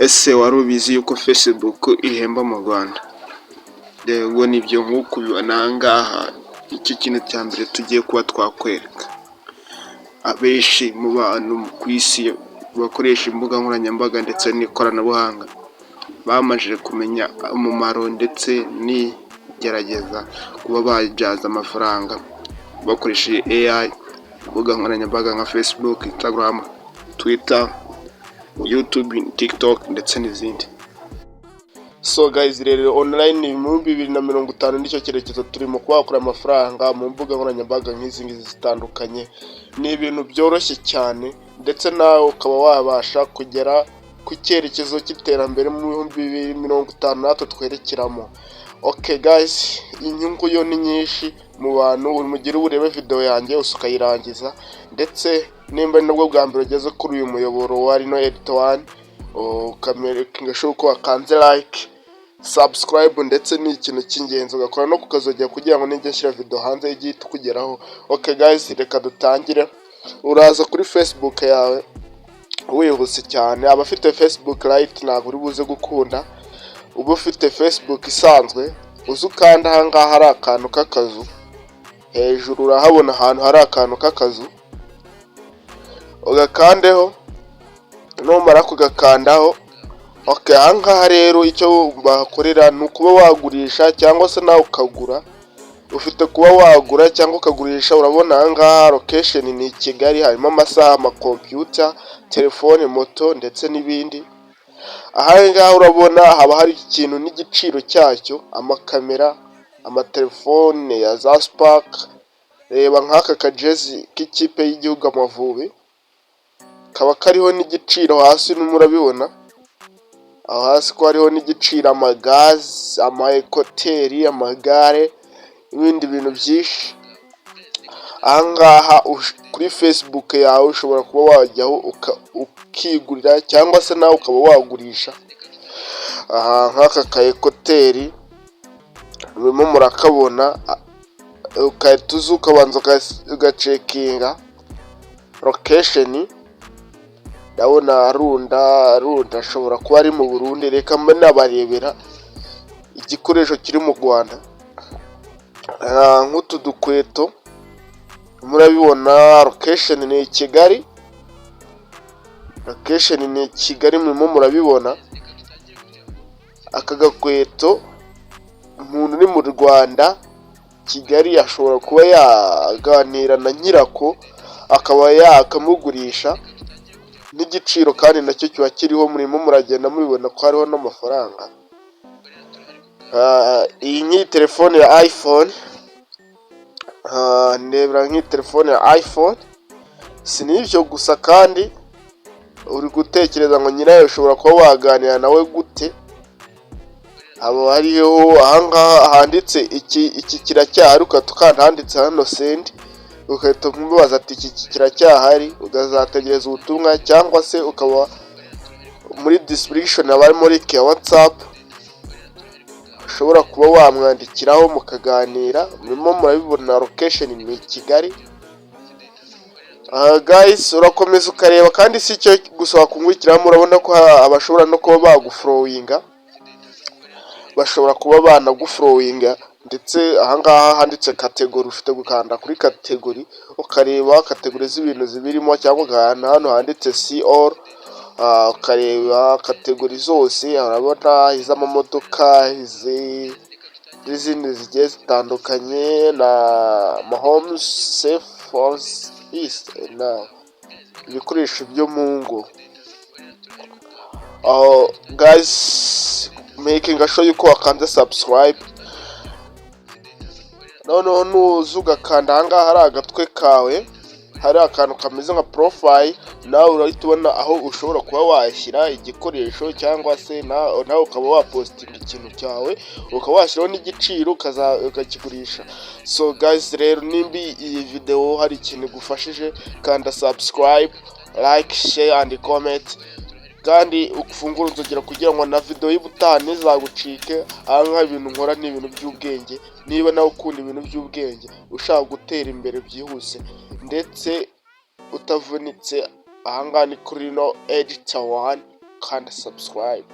Ese wari ubizi yuko Facebook ihemba mu Rwanda? Yego, nibyo, nk'uko ubibona aha ngaha, nicyo kintu cya mbere tugiye kuba twakwereka. Abenshi mu bantu ku isi bakoresha imbuga nkoranyambaga ndetse n'ikoranabuhanga bamaze kumenya umumaro ndetse n'igerageza kuba babyaza amafaranga bakoresheje AI, imbuga nkoranyambaga nka Facebook, Instagram, Twitter, YouTube, TikTok ndetse n'izindi. So guys, rero online mu 2050 nicyo cyerekezo turimo, kuba wakora amafaranga mu mbuga nkoranyambaga nk'izi ngizi zitandukanye. Ni ibintu byoroshye cyane, ndetse nawe ukaba wabasha kugera ku cyerekezo cy'iterambere mu 2050 natwe twerekeramo. Okay guys, inyungu yo ni nyinshi mu bantu mugire urebe video yanjye yose ukayirangiza, ndetse nimba ari nabwo bwa mbere ugeze kuri uyu muyoboro wa Rino Edit One, uka-makinga sure ko wakanze like, subscribe, ndetse ni ikintu cy'ingenzi ugakora no kukazogera kugira ngo nijya nshyira video hanze ijye ihita ikugeraho. Okay guys, reka dutangire. Uraza kuri Facebook yawe wihuse cyane. Abafite Facebook Lite ntabwo uri buze gukunda, uba ufite Facebook isanzwe. Uza ukanda aha ngaha hari akantu k'akazu hejuru, urahabona ahantu hari akantu k'akazu, ugakandeho. Numara kugakandaho, okay, aha ngaha rero icyo bahakorera ni ukuba wagurisha cyangwa se nawe ukagura. Ufite kuba wagura cyangwa ukagurisha. Urabona aha ngaha location ni i Kigali, harimo amasaha, amakompiyuta, telefone, moto ndetse n'ibindi. Aha ngaha urabona haba hari ikintu n'igiciro cyacyo, amakamera, amatelefone ya za Spark. Reba nk'aka kajezi k'ikipe y'igihugu Amavubi, kaba kariho n'igiciro hasi, murabibona aho hasi ko hariho n'igiciro, amagazi, ama écouteurs, amagare n'ibindi bintu byinshi. Aha ngaha kuri Facebook yawe ushobora kuba wajyaho ukigurira cyangwa se nawe ukaba wagurisha. Aha nk'aka ka écouteur murimo murakabona, ugahita uza ukabanza uga-checkinga location. Ndabona Runda, Runda ashobora kuba ari mu Burundi. Reka mbe nabarebera igikoresho kiri mu Rwanda, nk'utu dukweto murabibona, location ni i Kigali, location ni i Kigali, murimo murabibona. Aka gakweto, umuntu uri mu Rwanda, Kigali, ashobora kuba yaganira na nyirako akaba yakamugurisha, n'igiciro kandi nacyo kiba kiriho, murimo muragenda mubibona ko hariho n'amafaranga. Iyi nk'iyi telefone ya iPhone, ndebera nk'iyi telefone ya iPhone. Si n'ibyo gusa kandi, uri gutekereza ngo nyirayo ushobora kuba waganira nawe gute? Haba hariho ahangaha handitse iki kiracyahari, ugahita ukanda handitse hano "send", ugahita umubaza ati: "Iki kiracyahari?" Ukazategereza ubutumwa, cyangwa se ukaba muri description haba harimo link ya WhatsApp ushobora kuba wamwandikiraho mukaganira. Murimo murabibona, location ni i Kigali. Guys, urakomeza ukareba, kandi si icyo gusa wakungukiramo. Urabona ko bashobora no kuba bagu-followinga, bashobora kuba banagu-followinga. Ndetse ahangaha handitse category, ufite gukanda kuri category ukareba category z'ibintu zibirimo, cyangwa ugakanda hano handitse "see all", ukareba category zose. Urabona iz'amamodoka, n'izindi zigiye zitandukanye, na homes safe na ibikoresho byo mu ngo. Guys, making sure yuko wakanze subscribe, noneho nuza ugakanda ahangaha hari agatwe kawe, hari akantu kameze nka profile, nawe urahita ubona aho ushobora kuba washyira igikoresho, cyangwa se nawe ukaba wa-postinga ikintu cyawe, ukaba washyiraho n'igiciro, ukakigurisha. So guys, rero nimba iyi video hari ikintu igufashije, kanda subscribe, like, share and comment, kandi ufungure inzogera kugira ngo na video y'ubutaha ntizagucike. Aha ngaha ibintu nkora ni ibintu by'ubwenge. Niba nawe ukunda ibintu by'ubwenge, ushaka gutera imbere byihuse ndetse utavunitse, aha ngaha ni kuri no Editor One. Kanda subscribe.